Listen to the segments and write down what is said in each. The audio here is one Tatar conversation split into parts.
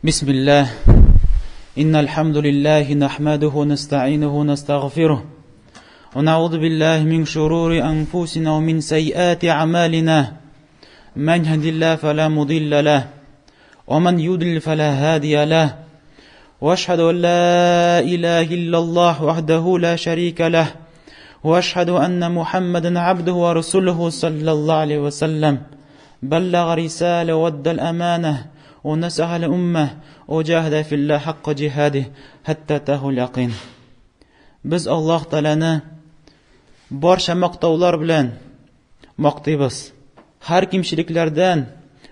بسم الله إن الحمد لله نحمده ونستعينه ونستغفره ونعوذ بالله من شرور أنفسنا ومن سيئات أعمالنا من يهد الله فلا مضل له ومن يضلل فلا هادي له واشهد ان لا اله الا الله وحده لا شريك له واشهد ان محمدا عبده ورسوله صلى الله عليه وسلم بلغ رسالة وادى الأمانة ونصح الأمة وجاهد في الله حق جهاده حتى أتاه اليقين Без Аллаһ Тәгаләне барча мактаулар белән мактыйбыз. Һәр кимчелекләрдән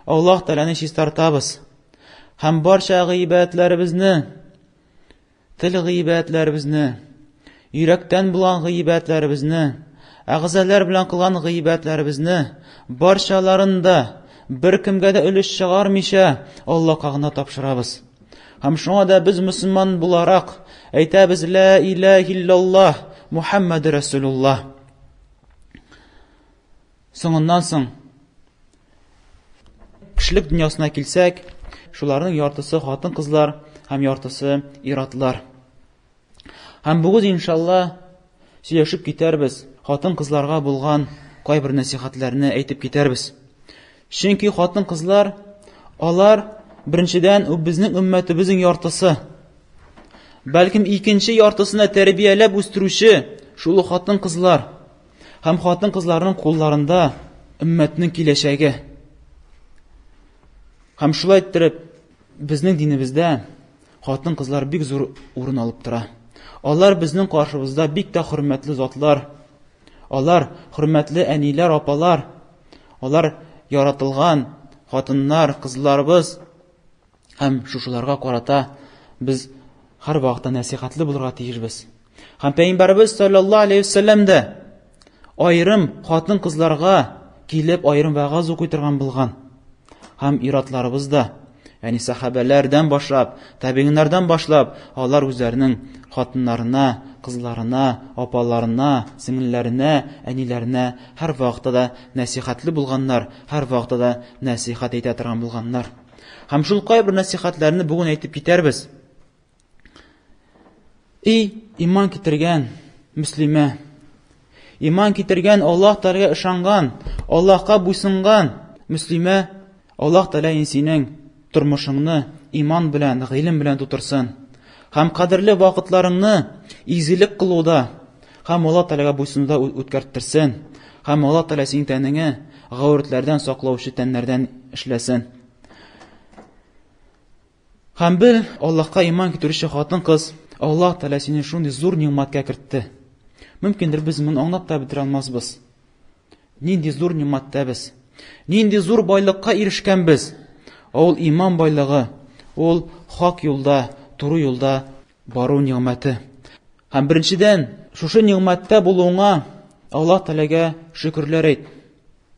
Аллаһ Тәгаләне чистартабыз. Һәм барча гыйбадәтләребезне, тел гыйбадәтләребезне, йөрәктән булган гыйбадәтләребезне, әгъзалар белән кылган гыйбадәтләребезне барчаларын да беркемгә дә өлеш чыгармыйча Аллаһка гына тапшырабыз. Һәм шуңа да без мөселман буларак әйтәбез ла илаһ иллаллаһ Мухаммад Расулуллаһ. Соңыннан соң кешелек дөньясына килсәк, шуларның яртысы хатын-кызлар һәм яртысы ир-атлар. Һәм бүген иншалла сөйләшеп китәрбез, хатын-кызларга булган кайбер нәсихәтләрне әйтеп китәрбез. Чөнки хатын-кызлар алар беренчедән безнең өммәтебезнең яртысы. Бәлкем икенче яртысына тәрбияләп үстерүче шул хатын-кызлар. Һәм хатын-кызларның кулларында өммәтнең киләчәге. Һәм шулай иттереп, безнең динебездә хатын-кызлар бик зур урын алып тора. Алар безнең каршыбызда бик тә хөрмәтле затлар. Алар хөрмәтле әниләр, апалар. Алар яратылган хатыннар, кызларыбыз. Һәм шушыларга карата без һәр вакытта нәсихәтле булырга тиешбез. Һәм Пәйгамбәребез саллаллаһу алейһи вәсәлләм дә аерым хатын-кызларга килеп аерым вәгазь укый торган булган. Һәм иратларыбыз да, ягъни сахабәләрдән башлап, табигыннардан башлап, алар үзләренең хатыннарына, кызларына, апаларына, сеңелләренә, әниләренә һәр вакытта да нәсихәтле булганнар, һәр вакытта да нәсихәт әйтә торган булганнар. Һәм шул кайбер нәсихәтләрне бүген әйтеп китәрбез. И иман китергән мөслимә, иман китергән Аллаһ Тәгаләгә ышанган, Аллаһка буйсынган мөслимә, Аллаһ Тәгалә синең тормышыңны иман белән, гыйлем белән тутырсын. Һәм кадерле вакытларыңны изгелек кылуда һәм Аллаһ Тәгаләгә буйсынуда үткәрттерсен. Һәм Аллаһ Тәгалә синең тәнеңе гаурәтләрдән саклаучы тәннәрдән эшләсен. Һәм бел, Аллаһка иман китерүче хатын-кыз, Аллаһ Тәгалә сине шундый зур нигъмәткә кертте. Мөмкиндер без моны аңлап та бетерә алмасбыз. Нинди зур нигъмәттә без. Нинди зур байлыкка ирешкәнбез. Ул иман байлыгы, ул хак юлда, туры юлда бару нигъмәте. Һәм беренчедән, шушы нигъмәттә булуыңа Аллаһ Тәгаләгә шөкерләр әйт.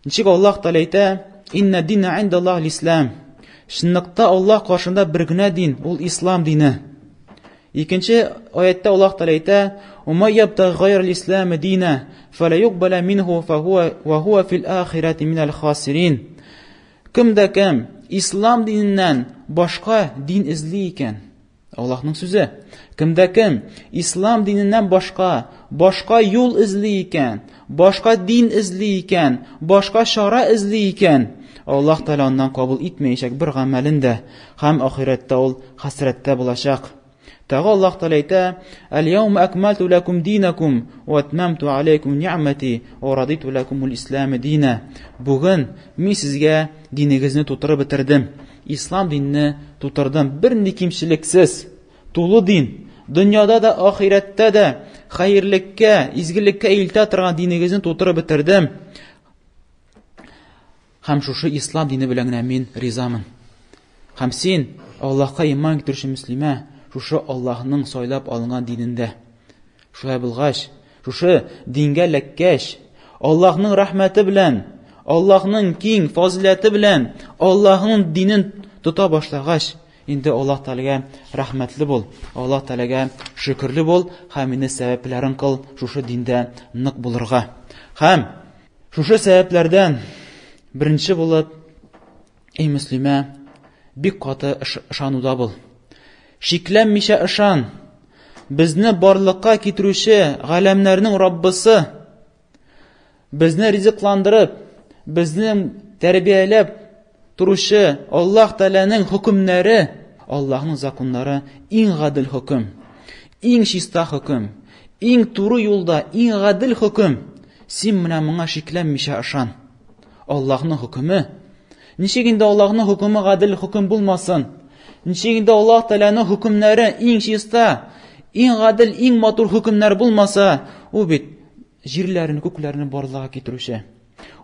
Ничек Аллаһ Тәгалә әйтә, Инна дина индаллаһ ислам. Чынлыкта Аллаһ каршында бер генә дин, ул ислам дине. Икенче аятта Аллаһ Тәгалә әйтә, "Ума ябта гайр ислам дина, фала юкбала минху фахуа ва хуа фил ахирати минал хасирин." Кем дә кем ислам диненнән башка дин эзли икән, Аллаһның сүзе. Кемдә кем ислам диненнән башка, башка юл эзли икән, башка дин эзли икән, башка чара эзли икән, Аллаһ Тәгалә аннан кабул итмәячәк бер гамәлен дә, һәм ахирәттә ул хәсрәттә булачак. Тагы Аллаһ Тәгалә әйтә: "Әл-яума акмалту лакум динакум ва атмамту алейкум ни'мати ва радиту лакумул ислам дина." Бүген мин сезгә динегезне тутырып бетердем. Ислам динне тутырдым. Бернинди кимчелексез, тулы дин. Дөньяда да, ахирәттә дә хәерлеккә, изгелеккә илтә торган динегезне тутырып бетердем. Һәм шушы ислам дине белән генә мин ризамын. Һәм син, Аллаһка иман китерүче мөслимә, шушы Аллаһның сайлап алынган динендә. Шулай булгач, шушы дингә эләккәч, Аллаһның рәхмәте белән, Аллаһның киң фазиләте белән Аллаһның динен тота башлагач, инде Аллаһ Тәгаләгә рәхмәтле бул, Аллаһ Тәгаләгә шөкерле бул һәм инде сәбәпләрен кыл шушы диндә нык булырга. Һәм шушы сәбәпләрдән беренче булып, эй мөслимә, Бик каты ышануда бул. Шикләнмичә ышан. Безне барлыкка китерүче галәмнәрнең Раббысы безне ризыкландырып, безне тәрбияләп торучы Аллаһ Тәгаләнең хөкемнәре, Аллаһның законнары иң гадел хөкем, иң чиста хөкем, иң туры юлда, иң гадел хөкем. Син менә моңа шикләнмичә ышан. Аллаһның хөкеме. Ничек инде Аллаһның хөкеме гадел хөкем булмасын? Ничек инде Аллаһ Тәгаләнең хөкемнәре иң чиста, иң гадел, иң матур хөкемнәр булмаса, ул бит җирләрне, күкләрне барлыкка китерүче.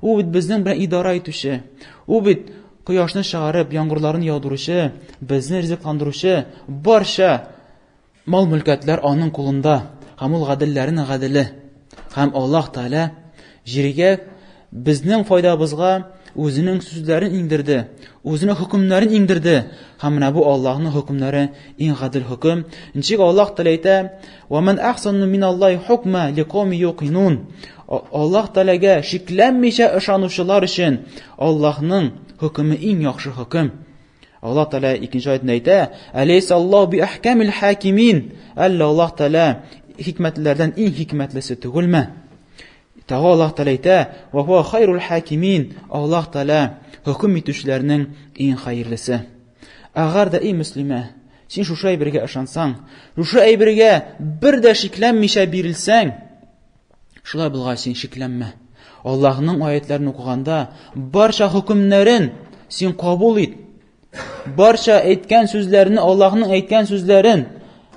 Ул бит безнең белән идара итүче. Ул бит кояшны чыгарып, яңгырларын яудыручы, безне ризыкландыручы, барча Мал-мөлкәтләр аның кулында, һәм ул гаделләрнең гаделе. Һәм Аллаһ Тәгалә җиргә безнең файдабызга үзенең сүзләрен иңдерде, үзенең хөкемнәрен иңдерде. Һәм менә бу Аллаһның хөкемнәре иң гадел хөкем. Ничек Аллаһ Тәгалә әйтә: "Ва ман ахсану миналлаһи хукма лиқауми юқинун". Аллаһ Тәгаләгә шикләнмичә ышанучылар өчен Аллаһның хөкеме иң яхшы хөкем. Аллаһ Тәгалә икенче аятында әйтә: "Әләйсә Аллаһу би ахкамил хакимин?" Әллә Аллаһ Тәгалә хикмәтлеләрдән иң хикмәтлесе түгелме? Тагы Аллаһ Тәгалә әйтә: "Ва хуа хайрул хакимин." Аллаһ Тәгалә хөкем итүчеләрнең иң хәерлесе. Әгәр дә эй мөслимә, син шушы әйбергә ышансаң, шушы әйбергә бер дә шикләнмичә бирелсәң, Шулай булгач, син шикләнмә. Аллаһның аятларын укыганда, барча хөкемнәрен син кабул ит. Барча әйткән сүзләрне, Аллаһның әйткән сүзләрен,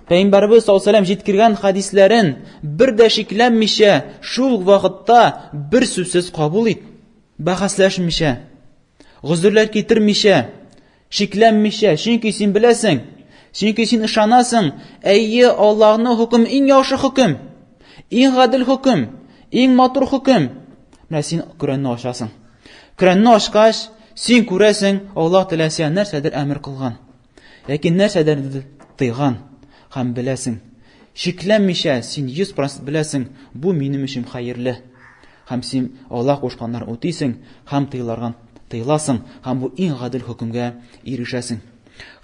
Пәйгамбәрбез саллаллаһу алейһи җиткергән хадисләрен бер дә шикләнмичә, шул вакытта бер сүзсез кабул ит. Бәхәсләшмичә, гозерләр китермичә, Шикләнмичә, чөнки син беләсең, чөнки син ышанасың, әйе, Аллаһның хөкеме иң яхшы хөкем, иң гадел хөкем, иң матур хөкем. Менә син Коръәнне ачасың. Коръәнне ачкач, син күрәсең, Аллаһ Тәгалә сиңа нәрсәдер әмер кылган. Ләкин нәрсәдер тыйган һәм беләсең. Шикләнмичә, син 100% беләсең, бу минем өчен хәерле. Һәм син Аллаһ кушканнарын үтисең һәм тыеларган тыеласың һәм бу иң гадел хөкемгә ирешәсең.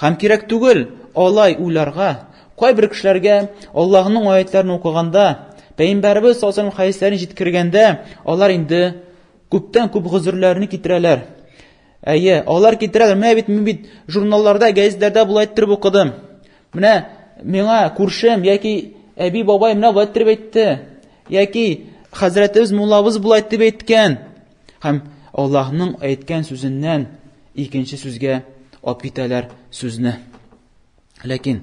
Һәм кирәк түгел алай уйларга. Кайбер кешеләргә Аллаһның аятларын укыганда, Пәйгамбәребез саллаллаһу алейһи хәдисләрен җиткергәндә, алар инде күптән күп гозерләрне китерәләр. Әйе, алар китерәләр. Менә бит мин бит журналларда, гәзитләрдә болай иттереп укыдым. Менә миңа күршем яки әби бабай менә болай иттереп әйтте. Яки хәзрәтебез муллабыз болай дип әйткән. Һәм Аллаһның әйткән сүзеннән икенче сүзгә алып китәләр сүзне. Ләкин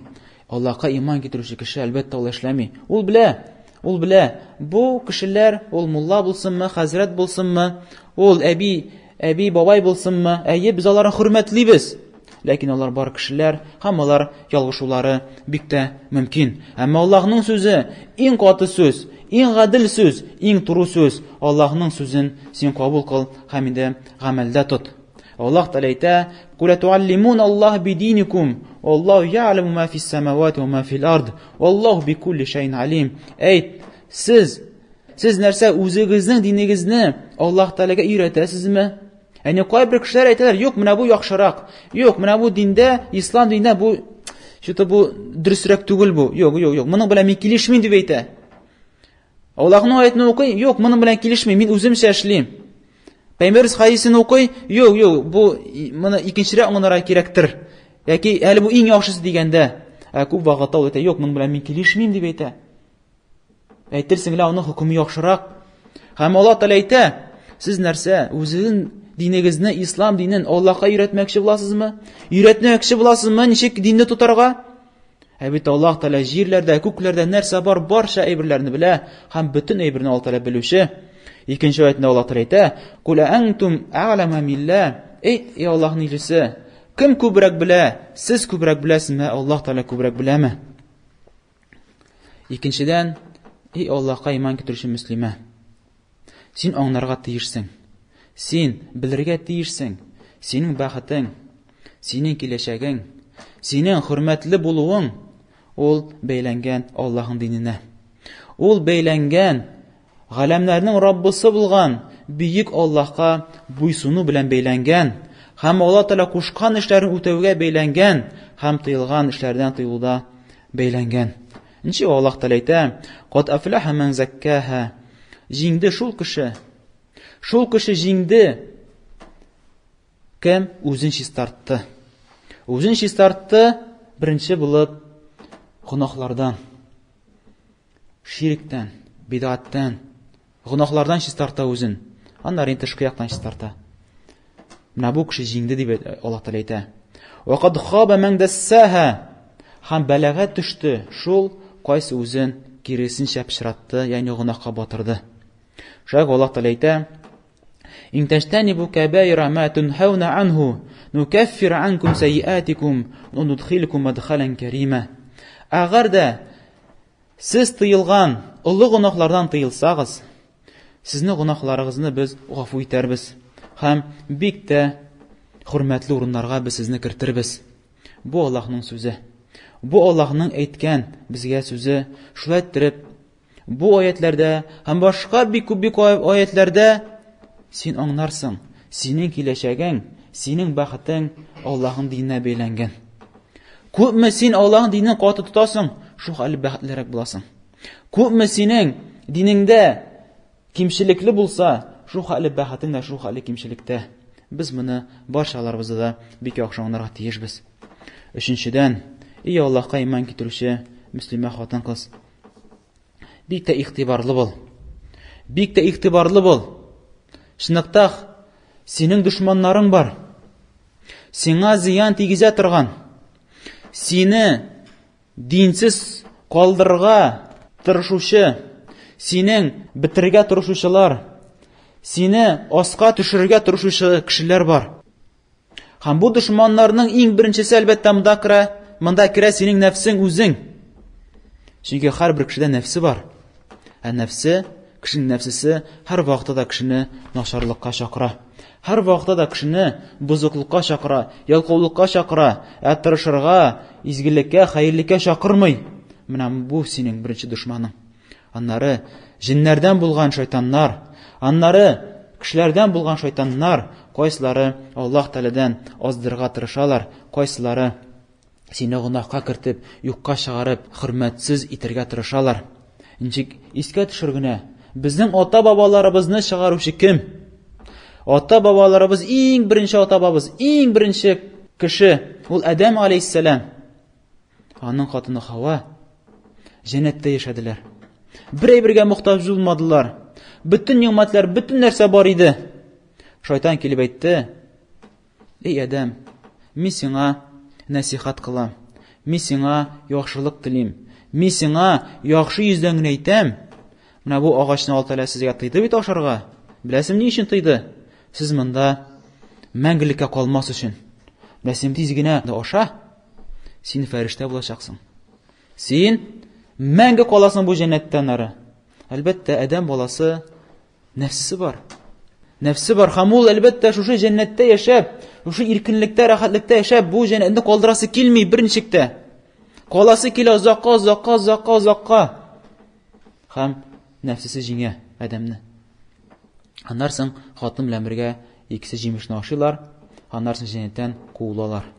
Аллаһка иман китерүче кеше әлбәттә ул эшләми. Ул белә, ул белә, бу кешеләр, ул мулла булсынмы, хәзрәт булсынмы, ул әби, әби бабай булсынмы, әйе, без аларны хөрмәтлибез. Ләкин алар бар кешеләр һәм алар ялгышулары бик тә мөмкин. Әмма Аллаһның сүзе иң каты сүз, иң гадел сүз, иң туры сүз. Аллаһның сүзен син кабул кыл һәм инде гамәлдә тот. Аллаһ Тәгалә әйтә: "Кул туаллимун Аллаһ бидиникум, Аллаһу я'ламу ма фис самавати ва ма фил ард, Аллаһу бикулли шәйин алим." Әйт, сез сез нәрсә үзегезнең динегезне Аллаһ Тәгаләгә өйрәтәсезме? Әни кайбер кешеләр әйтәләр, юк, менә бу яхшырак. Юк, менә бу диндә, ислам динендә бу что-то бу дөресрәк түгел бу. Юк, юк, юк. Моның белән мин килешмим дип әйтә. Аллаһның аятын укый, юк, моның белән килешмим, мин үземчә эшлим. Пәйгамбәрбез хәдисен укый, юк, юк, бу моны икенчерәк аңларга кирәктер. Яки әле бу иң яхшысы дигәндә, ә күп вакытта ул әйтә, юк, моның белән мин килешмим дип әйтә. Әйтерсең лә аның хөкеме яхшырак. Һәм Аллаһ Тәгалә әйтә, сез нәрсә, үзегезнең динегезне, ислам динен Аллаһка өйрәтмәкче буласызмы? Өйрәтмәкче буласызмы, ничек динне тотарга? Ә бит Аллаһ Тәгалә җирләрдә, күкләрдә нәрсә бар, барча әйберләрне белә һәм бөтен әйберне Аллаһ Тәгалә белүче. Икенче аятында Аллаһ Тәгалә әйтә: "Кул әнтум әгъләму милла". Әйт, эй Аллаһның илчесе, кем күбрәк белә? Сез күбрәк беләсезме, Аллаһ Тәгалә күбрәк беләме? Икенчедән, эй Аллаһка иман китерүче мөслимә, син аңларга тиешсең. Син белергә тиешсең. Синең бәхетең, синең киләчәгең, синең хөрмәтле булуың ул бәйләнгән Аллаһның диненә. Ул бәйләнгән галәмнәрнең Раббысы булган бөек Аллаһка буйсыну белән бәйләнгән. һәм Алла Тәгалә кушкан эшләрен үтәүгә бәйләнгән һәм тыелган эшләрдән тыелуда бәйләнгән. Ничек Аллаһ Тәгалә әйтә: "Кад афлаха ман заккаха". Җиңде шул кеше. Шул кеше җиңде. Кем үзен чистартты. Үзен чистартты беренче булып гөнаһлардан. Ширектән, бидгатьтән, гөнаһлардан чистарта үзен. Аннары инде тышкы яктан чистарта. Менә бу кеше җиңде дип Аллаһ Тәгалә әйтә. Ва кад хаба ман дассаха. Һәм бәлагә төште шул, кайсы үзен киресенчә пычратты, ягъни гөнаһка батырды. Шулай Аллаһ Тәгалә әйтә: Ин таҗтанибу кабаира ма тунхауна анху нукаффир анкум сайиатикум ва нудхилкум мадхалан карима. Әгәр дә сез тыелган олы гөнаһлардан тыелсагыз, сезне гөнаһларыгызны без гафу итәрбез һәм бик тә хөрмәтле урыннарга без сезне кертербез. Бу Аллаһның сүзе. Бу Аллаһның әйткән безгә сүзе. Шулай иттереп, Бу аятләрдә һәм башка бик күп бик аятләрдә син аңнарсың, синең киләчәгең, синең бәхетең Аллаһның диненә бәйләнгән. Күпме син Аллаһның динен каты тотасың, шул хәле бәхетлерәк буласың. Күпме синең динеңдә кимчелекле булса, шул хәле бәхетең дә шул хәле кимчелектә. Без моны барчаларыбызда да бик яхшы аңларга тиешбез. Өченчедән, ий Аллаһка иман китерүче мөслимә хатын-кыз, Бик тә игътибарлы бул. Бик тә игътибарлы бул. Чынлыкта синең дошманнарың бар. Сиңа зыян тигезә торган. Сине динсез калдырырга тырышучы, синең бетерергә тырышучылар, сине аска төшерергә тырышучы кешеләр бар. Һәм бу дошманнарның иң беренчесе әлбәттә монда керә, монда керә синең нәфсең үзең. Чөнки һәрбер кешедә нәфсе бар. Ә нәфсе, кешенең нәфсесе һәр вакытта да кешене начарлыкка чакыра. Һәр вакытта да кешене бозыклыкка чакыра, ялкаулыкка чакыра, ә тырышырга, изгелеккә, хәерлеккә чакырмый. Менә бу синең беренче дошманың. Аннары җеннәрдән булган шайтаннар, аннары кешеләрдән булган шайтаннар, кайсылары Аллаһ Тәгаләдән аздырырга тырышалар, кайсылары сине гөнаһка кертеп, юкка чыгарып, хөрмәтсез итәргә тырышалар. Ничек искә төшер генә, безнең ата-бабаларыбызны чыгаручы кем? Ата-бабаларыбыз иң беренче ата-бабыз, иң беренче кеше, ул Адәм алейһиссәлам. Аның хатыны Хава җәннәттә яшәделәр. Бер әйбергә мохтаҗ булмадылар. Бөтен нигъмәтләр, бөтен нәрсә бар иде. Шайтан килеп әйтте: "Эй Адәм, мин сиңа нәсихәт кылам. Мин сиңа яхшылык телим. Мин сиңа яхшы йөздән генә әйтәм. Менә бу агачны Алла Тәгалә сезгә тыйды бит ашарга. Беләсең ни өчен тыйды? Сез монда мәңгелеккә калмас өчен. Менә син тиз генә аша, Син фәрештә булачаксың. Син мәңге каласың бу җәннәттән ары. Әлбәттә, адәм баласы нәфсесе бар. Нәфсе бар һәм ул әлбәттә шушы җәннәттә яшәп, шушы иркенлектә, рәхәтлектә яшәп, бу җәннәтне калдырасы килми берничек тә. Каласы килә озакка, озакка, озакка, озакка. Һәм нәфсесе җиңә адәмне. Аннан соң хатын белән бергә икесе җимешне ашыйлар, аннан соң җәннәттән куылалар.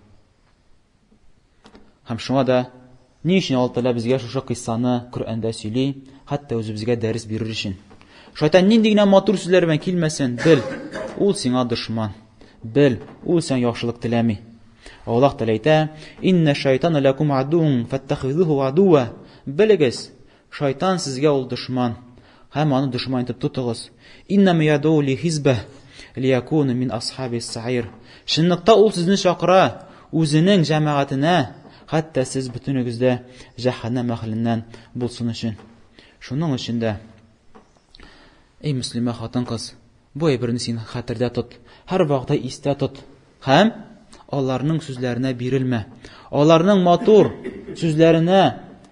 Һәм шуңа да ни өчен Алла Тәгалә безгә шушы кыйссаны Коръәндә сөйли, хәтта үзебезгә дәрес бирер өчен. Шайтан нинди генә матур сүзләр белән килмәсен, бел, ул сиңа дошман. Бел, ул сиңа яхшылык теләми. Аллаһ Тәгалә әйтә: "Инна шайтана лакум адун, фаттахизуху адуа". Белегез, Шайтан сезгә ул дошман, һәм аны дошман итеп тотыгыз. Иннама ядуу ли хизбә лиякуну мин асхаби саир. Чынлыкта ул сезне чакыра үзенең җәмәгатенә, хәтта сез бөтенегез дә җәһәннәм әһеленнән булсын өчен. Шуның өчен дә, эй мөслимә хатын-кыз, бу әйберне син хәтердә тот, һәрвакытта истә тот. Һәм аларның сүзләренә бирелмә. Аларның матур сүзләренә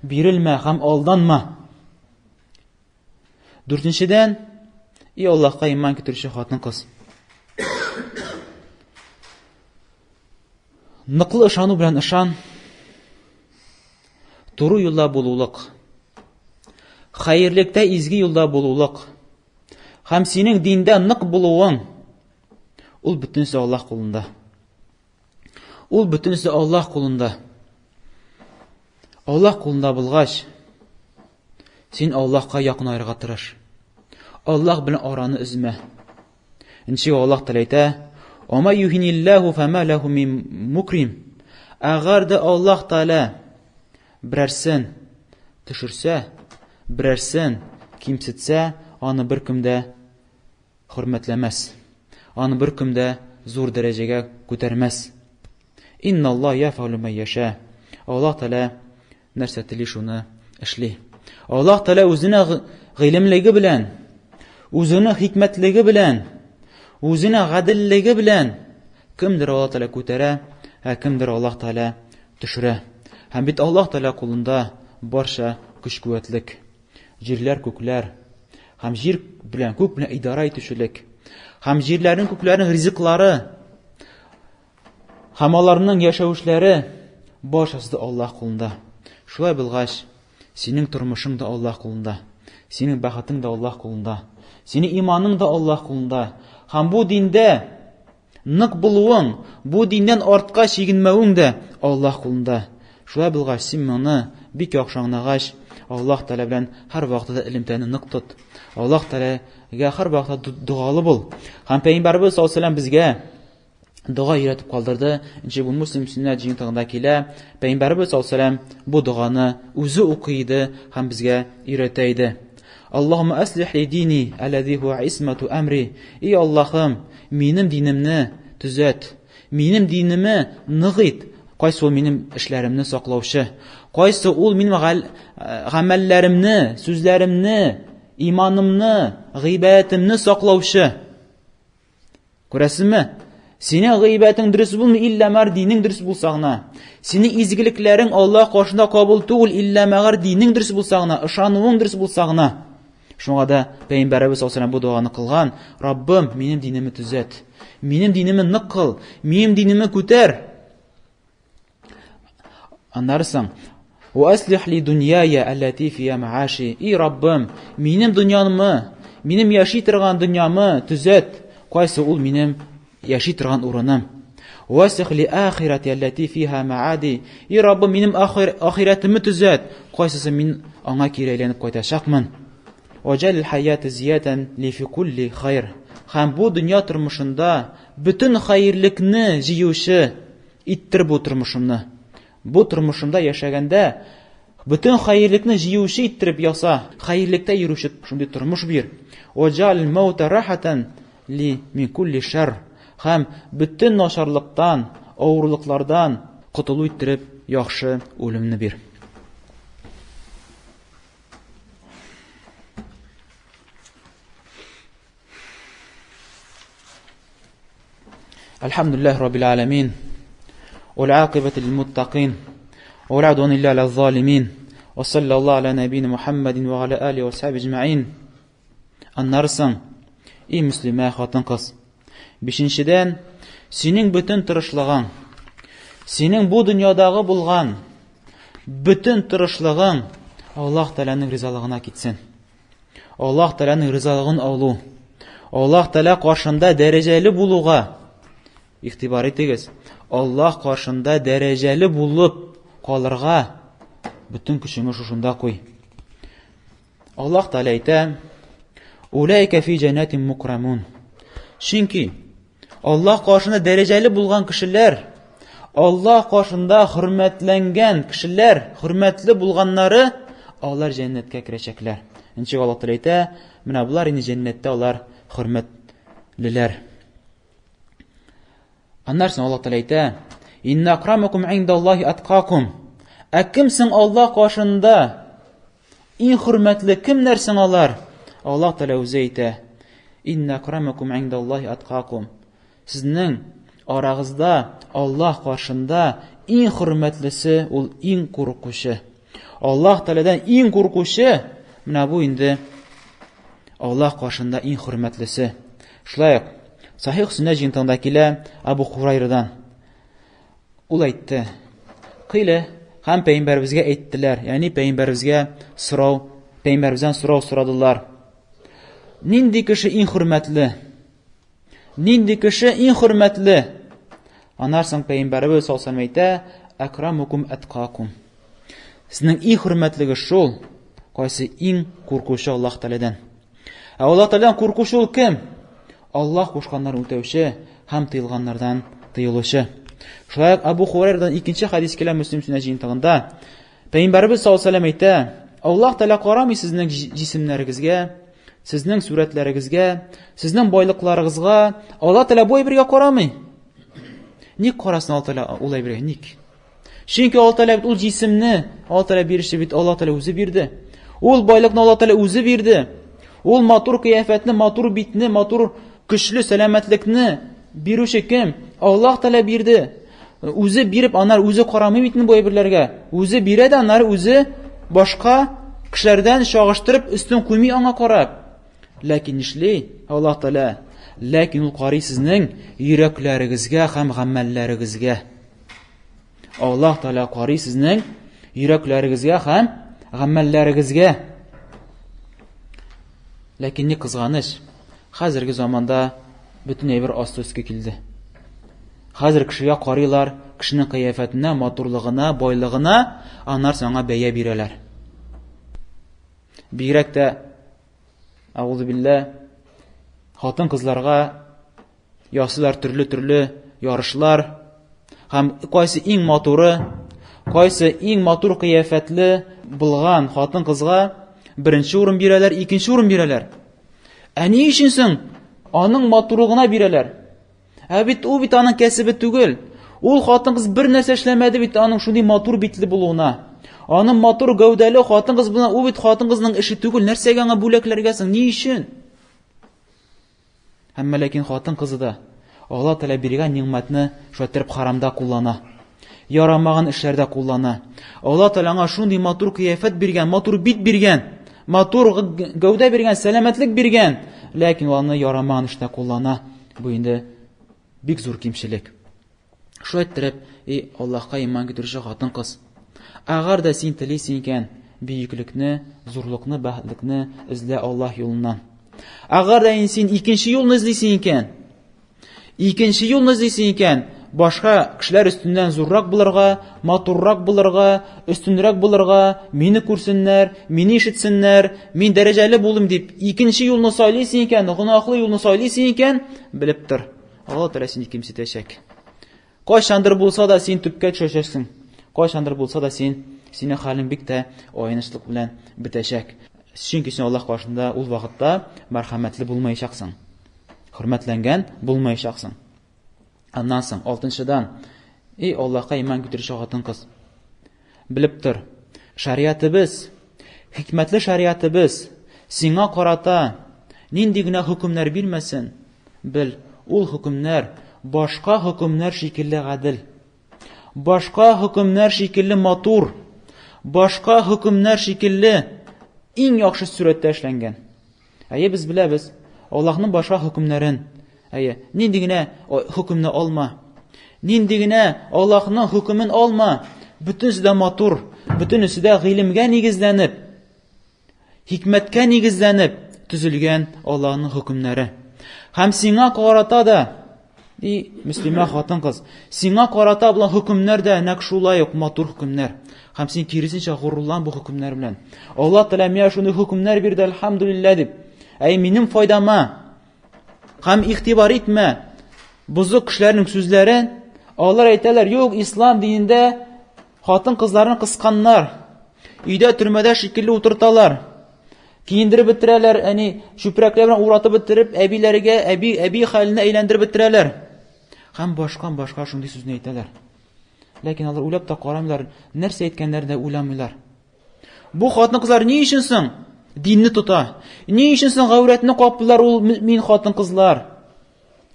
бирелмә һәм алданма. Дүртенчедән, и Аллаһка иман китерүче хатын-кыз. Ныклы ышану белән ышан. Туры юлда булулык. Хәерлектә изге юлда булулык. Һәм синең диндә нык булуың Ул бөтенесе Аллаһ кулында. Ул бөтенесе Аллаһ кулында. Аллаһ кулында булгач, син Аллаһка якынаерга тырыш. Аллаһ белән араны өзмә. Ничек Аллаһ Тәгалә әйтә: "Ама юһиниллаһу фама лаху мин мукрим". Әгәр дә Аллаһ Тәгалә берәрсен төшерсә, берәрсен кимсетсә, аны беркем дә хөрмәтләмәс. Аны беркем дә зур дәрәҗәгә күтәрмәс. Инналлаһ яфалу ма яша. Аллаһ Тәгалә нәрсә тели шуны эшли. Аллаһ Тәгалә үзенә гыйлемлеге белән, үзенә хикмәтлеге белән, үзенә гаделлеге белән кемдер Аллаһ Тәгалә күтәрә, ә кемдер Аллаһ Тәгалә төшерә. Һәм бит Аллаһ Тәгалә кулында барча көч-куәтлек. Җирләр, күкләр һәм җир белән күк белән идарә итүчелек һәм җирләрнең күкләрнең ризыклары һәм аларның яшәүшләре барчасы да Аллаһ кулында. Шулай булгач, синең тормышың да Аллаһ кулында, синең бәхетең дә Аллаһ кулында, синең иманың да Аллаһ кулында. Һәм бу диндә Нык булуың, бу диннән артка чигенмәвең дә Аллаһ кулында. Шулай булгач, син моны бик яхшы аңлагач, Аллаһ Тәгалә белән һәрвакытта да элемтәне нык тот. Аллаһ Тәгаләгә һәрвакытта догалы бул. Һәм Пәйгамбәребез саллаллаһу алейһи безгә дога өйрәтеп калдырды. Нче бу Муслим сөннәт җыентыгында килә. Пәйгамбәребез саллаллаһу алейһи бу доганы үзе укый иде һәм безгә өйрәтә иде. Аллаһумма аслих ли дини, аллази хуа исмату амри. И Аллаһым, минем динемне төзәт. Минем динеме ныгыйт. Кайсы ул минем эшләремне саклаучы? Кайсы ул минем гамәлләремне, сүзләремне, иманымны, гыйбадәтемне саклаучы? Күрәсезме? Синең гыйбәтең дөрес булмый, иллә мәгәр динең дөрес булса гына. Синең изгелекләрең Аллаһ каршында кабул түгел, иллә мәгәр динең дөрес булса гына, ышануың дөрес булса гына. Шуңа да Пәйгамбәребез саллаллаһу бу доганы кылган: Раббым, минем динемне төзәт. Минем динемне нык кыл, минем динемне күтәр. Аннары соң, Ва аслих ли дуньяя аллати фия мааши. И Раббым, минем дөньямны, минем яши торган дөньямы төзәт, кайсы ул минем яши торган урыным. Ва аслих ли ахирати аллати фиха маади. И Раббым, минем ахирәтемне төзәт, кайсысы мин аңа кире әйләнеп кайтачакмын. Ваҗәл хаят зиятан ли фи кулли хайр. Һәм бу дөнья тормышында бөтен хәерлекне җыючы Иттер бу тормышымны. Бу тормышымда яшәгәндә бөтен хәерлекне җыючы иттереп яса, хәерлектә йөрүче шундый тормыш бир. Ваҗал маута рахатан ли мин кулли шар. Һәм бөтен начарлыктан, авырлыклардан котылу иттереп яхшы үлемне бир. الحمد لله رب العالمين والعاقبة للمتقين ولا عدوان إلا على الظالمين وصلى الله على نبينا محمد وعلى آله وصحبه أجمعين Аннары соң, и мөслимә хатын-кыз, бишенчедән, синең бөтен тырышлыгың, синең бу дөньядагы булган бөтен тырышлыгың Аллаһ Тәгаләнең ризалыгына китсен. Аллаһ Тәгаләнең ризалыгын алу, Аллаһ Тәгалә каршында дәрәҗәле булуга игътибар итегез. Аллаһ каршында дәрәҗәле булып калырга бөтен көчеңне шушында куй. Аллаһ Тәгалә әйтә: "Улайка фи җәннәтин мукрамун". Чөнки Аллаһ каршында дәрәҗәле булган кешеләр, Аллаһ каршында хөрмәтләнгән кешеләр, хөрмәтле булганнары, алар җәннәткә керәчәкләр. Ничек Аллаһ Тәгалә әйтә, менә болар инде җәннәттә алар хөрмәтлеләр. Аннан соң Аллаһ Тәгалә әйтә, Инна акрамакум индаллаһи аткакум. Ә кем соң Аллаһ каршында Иң хөрмәтле кемнәр соң алар? Аллаһ Тәгалә үзе әйтә: Инна акрамакум индаллаһи аткакум. Сезнең арагызда Аллаһ каршында иң хөрмәтлесе ул иң куркучы. Аллаһ Тәгаләдән иң куркучы менә бу инде Аллаһ каршында иң хөрмәтлесе. Шулай ук Сахих Сөннә җыентыгында килә Абу Хурайрадан. Ул әйтте, Кыйле, һәм пәйгамбәребезгә әйттеләр, ягъни пәйгамбәребезгә сорау, пәйгамбәребездән сорау сорадылар. Нинди кеше иң хөрмәтле? Нинди кеше иң хөрмәтле? Аннан соң Пәйгамбәребез саллаллаһу алейһи әйтә, Әкрамукум әткакум. Сезнең иң хөрмәтлеге шул, кайсы иң куркучы Аллаһ Тәгаләдән. Ә Аллаһ Тәгаләдән куркучы ул кем? Аллаһ кушканнарын үтәүче һәм тыелганнардан тыелучы. Шулай ук Абу Хурайрадан икенче хадис килә Мөслим сөннәт җыентыгында. Пәйгамбәребез саллаллаһу алейһи вәсәлләм әйтә, Аллаһ Тәгалә карамый сезнең җисемнәрегезгә, сезнең сурәтләрегезгә, сезнең байлыкларыгызга. Аллаһ Тәгалә бу әйбергә карамый. Ник карасын Аллаһ Тәгалә ул әйбергә? Ник? Чөнки Аллаһ Тәгалә бит ул җисемне Аллаһ Тәгалә биреше бит Аллаһ Тәгалә үзе бирде. Ул байлыкны Аллаһ Тәгалә үзе бирде. Ул матур кыяфәтне, матур битне, матур көчле сәламәтлекне бирүче кем? Аллаһ Тәгалә бирде. Үзе биреп, аннары үзе карамый бит бу әйберләргә. Үзе бирә дә, аннары үзе башка кешеләрдән чагыштырып өстен куймый аңа карап. Ләкин нишли Аллаһ Тәгалә? Ләкин ул карый сезнең йөрәкләрегезгә һәм гамәлләрегезгә. Аллаһ Тәгалә карый сезнең йөрәкләрегезгә һәм гамәлләрегезгә. Ләкин ни кызганыч, хәзерге заманда бөтен әйбер асты өскә килде. Хәзер кешегә карыйлар, кешенең кыяфәтенә, матурлыгына, байлыгына, аннары соң аңа бәя бирәләр. Бигрәк тә, әгъузу биллә, хатын-кызларга ясыйлар төрле-төрле ярышлар һәм кайсы иң матуры, кайсы иң матур кыяфәтле булган хатын-кызга беренче урын бирәләр, икенче урын бирәләр. Ә ни өчен соң аның матурлыгына бирәләр? Ә бит ул бит аның кәсебе түгел. Ул хатын-кыз бер нәрсә эшләмәде бит аның шундый матур битле булуына. Аның матур гәүдәле хатын-кыз булуына, ул бит хатын-кызның эше түгел. Нәрсәгә аңа бүләкләргә соң? Ни өчен? Әмма ләкин хатын-кызы да Алла Тәгалә биргән нигъмәтне шулай иттереп харамда куллана. Ярамаган эшләрдә куллана. Алла Тәгалә аңа шундый матур кыяфәт биргән, матур бит биргән, матур гәүдә биргән, сәламәтлек биргән, ләкин ул аны ярамаган эштә куллана. Бу инде бик зур кимчелек. Шулай иттереп, и Аллаһка иман китерүче хатын-кыз, әгәр дә син телисең икән, бөеклекне, зурлыкны, бәхетлекне эзлә Аллаһ юлыннан. Әгәр дә син икенче юлны эзлисең икән, икенче юлны эзлисең икән, башка кешеләр өстеннән зуррак булырга, матуррак булырга, өстенрәк булырга, мине күрсеннәр, мине ишетсеннәр, мин дәрәҗәле булыйм дип, икенче юлны сайлыйсың икән, гөнаһлы юлны сайлыйсың икән, белеп тор. Алла Тәгалә сине кимсетәчәк. Кайчандыр булса да син төпкә төшәчәксең. Кайчандыр булса да син, синең хәлең бик тә аянычлык белән бетәчәк. Чөнки син Аллаһ каршында ул вакытта мәрхәмәтле булмаячаксың. Хөрмәтләнгән булмаячаксың. Аннан соң, алтынчыдан, эй Аллаһка иман китерүче хатын-кыз, белеп тор, шариатыбыз, хикмәтле шариатыбыз сиңа карата нинди генә хөкемнәр бирмәсен, бел, ул хөкемнәр башка хөкемнәр шикелле гадел, башка хөкемнәр шикелле матур, башка хөкемнәр шикелле иң яхшы сурәттә эшләнгән. Әйе, без беләбез, Аллаһның башка хөкемнәрен. Әйе, нинди генә хөкемне алма. Нинди генә Аллаһның хөкемен алма. Бөтенесе дә матур, бөтенесе дә гыйлемгә нигезләнеп, хикмәткә нигезләнеп төзелгән Аллаһның хөкемнәре. Һәм сиңа карата да И, мөслимә хатын-кыз, сиңа карата булган хөкемнәр дә нәкъ шулай ук матур хөкемнәр. Һәм син киресенчә горурлан бу хөкемнәр белән. Аллаһ Тәгалә миңа шундый хөкемнәр бирде, әлхәмдүлилләһ дип. Әй, минем файдама. Һәм игътибар итмә бозык кешеләрнең сүзләрен. Алар әйтәләр, юк, ислам динендә хатын-кызларны кысканнар. Өйдә төрмәдә шикелле утырталар. Киендереп бетерәләр, әни, чүпрәкләр белән уратып бетереп, әбиләргә, әби, әби хәленә әйләндереп бетерәләр. Һәм башка башка шундый сүзне әйтәләр. Ләкин алар уйлап та карамыйлар, нәрсә әйткәннәрен дә уйламыйлар. Бу хатын-кызлар ни өчен соң динне тота? Ни өчен соң гаурәтне каплыйлар ул мин хатын-кызлар?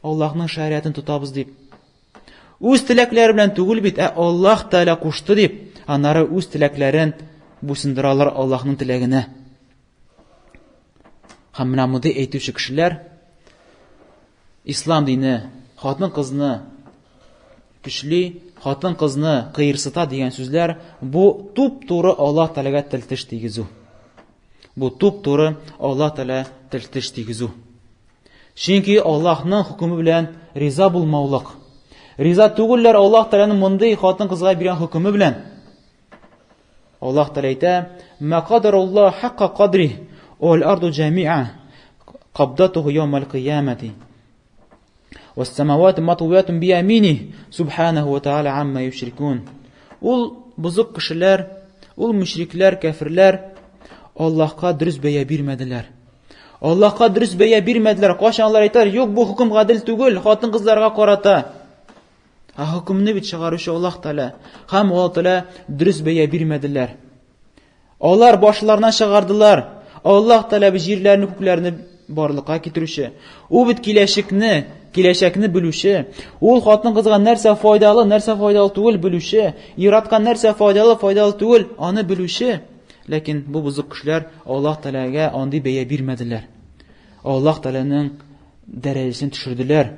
Аллаһның шариатын тотабыз дип. Үз теләкләре белән түгел бит, ә Аллаһ Тәгалә кушты дип, аннары үз теләкләрен буйсындыралар Аллаһның теләгенә. Һәм менә мондый әйтүче кешеләр ислам дине хатын-кызны көчли, хатын-кызны кыерсыта дигән сүзләр бу туп-туры Аллаһ Тәгаләгә тел-теш тигезү. Бу туп-туры Аллаһ Тәгалә тел-теш тигезү. Чөнки Аллаһның хөкеме белән риза булмаулык. Риза түгелләр Аллаһ Тәгаләнең мондый хатын-кызга биргән хөкеме белән. Аллаһ Тәгалә әйтә: "Ма кадаруллаһ хакка кадри, вал арду җамиа кабдатуху яумал кыямати. Вассамавату матуятун биямини, субханаху ва тааля амма юшрикун." Ул бозык кешеләр, ул мөшрикләр, кәферләр Аллаһка дөрес бәя бирмәделәр. Аллаһка дөрес бәя бирмәделәр. Кайчан алар әйтәләр, юк, бу хөкем гадел түгел, хатын-кызларга карата. Ә хөкемне бит чыгаручы Аллаһ Тәгалә. Һәм Аллаһ Тәгалә дөрес бәя бирмәделәр. Алар башларына чыгардылар. Аллаһ Тәгалә бит җирләрне, күкләрне барлыкка китерүче. Ул бит киләчәкне, киләчәкне белүче. Ул хатын-кызга нәрсә файдалы, нәрсә файдалы түгел белүче. Ир-атка нәрсә файдалы, файдалы түгел, аны белүче. Ләкин бу бозык кешеләр Аллаһ Тәгаләгә андый бәя бирмәделәр. Аллаһ Тәгаләнең дәрәҗәсен төшерделәр.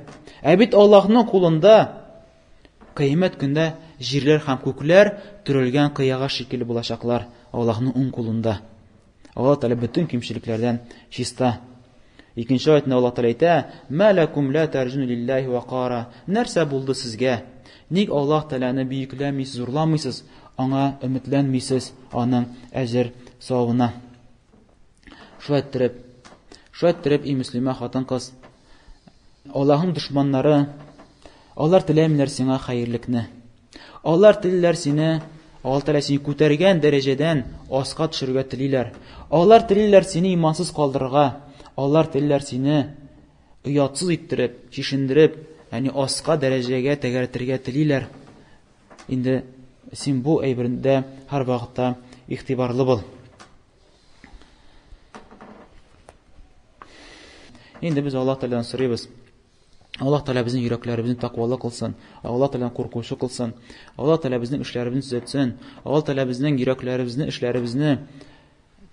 Ә бит Аллаһның кулында кыямәт көндә җирләр һәм күкләр төрелгән кыяга шикелле булачаклар Аллаһның уң кулында. Аллаһ Тәгалә бөтен кимчелекләрдән чиста. Икенче аятында Аллаһ Тәгалә әйтә: "Ма лакум ла тарҗуна лиллаһи вакара". Нәрсә булды сезгә? Ник Аллаһ Тәгаләне бөекләмисез, зурламыйсыз, аңа өметләнмисез, аның әҗер савабына? Шулай иттереп, шулай иттереп, и мөслимә хатын-кыз, Аллаһның дошманнары, алар теләмиләр сиңа хәерлекне. Алар телиләр сине, Аллаһ Тәгалә сине күтәргән дәрәҗәдән аска төшерергә телиләр. Алар телиләр сине имансыз калдырырга. Алар телиләр сине оятсыз иттереп, чишендереп, ягъни аска дәрәҗәгә тәгәрәтергә телиләр. Инде син бу әйбердә һәрвакытта игътибарлы бул. Инде без Аллаһ Тәгаләдән сорыйбыз. Аллаһ Тәгалә безнең йөрәкләребезне тәкъвалы кылсын. Аллаһ Тәгаләдән куркучы кылсын. Аллаһ Тәгалә безнең эшләребезне төзәтсен. Аллаһ Тәгалә безнең йөрәкләребезне, эшләребезне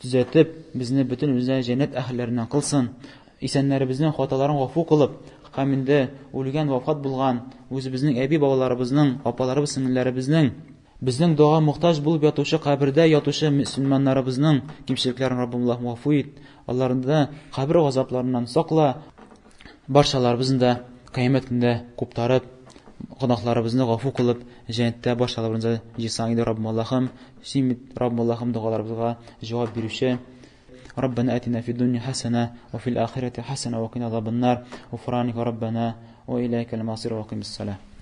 төзәтеп, безне бөтенебезне җәннәт әһелләреннән кылсын. Исәннәребезнең хаталарын гафу кылып, һәм инде үлгән, вафат булган үзебезнең әби-бабаларыбызның, апаларыбыз, сеңелләребезнең Безнең дога мохтаҗ булып ятучы кабердә ятучы мөселманнарыбызның кимчелекләрен Раббым Аллаһ гафу ит, аларны кабер газапларыннан сакла, барчаларыбызны да кыямәт көндә куптарып, гөнаһларыбызны гафу кылып, җәннәттә барчаларыбызны җыйсаң иде, Раббым Аллаһым, син бит Раббым Аллаһым догаларыбызга җавап бирүче. ربنا آتنا في الدنيا حسنة وفي الآخرة حسنة وقنا عذاب النار غفرانك ربنا وإليك المصير وقم الصلاة.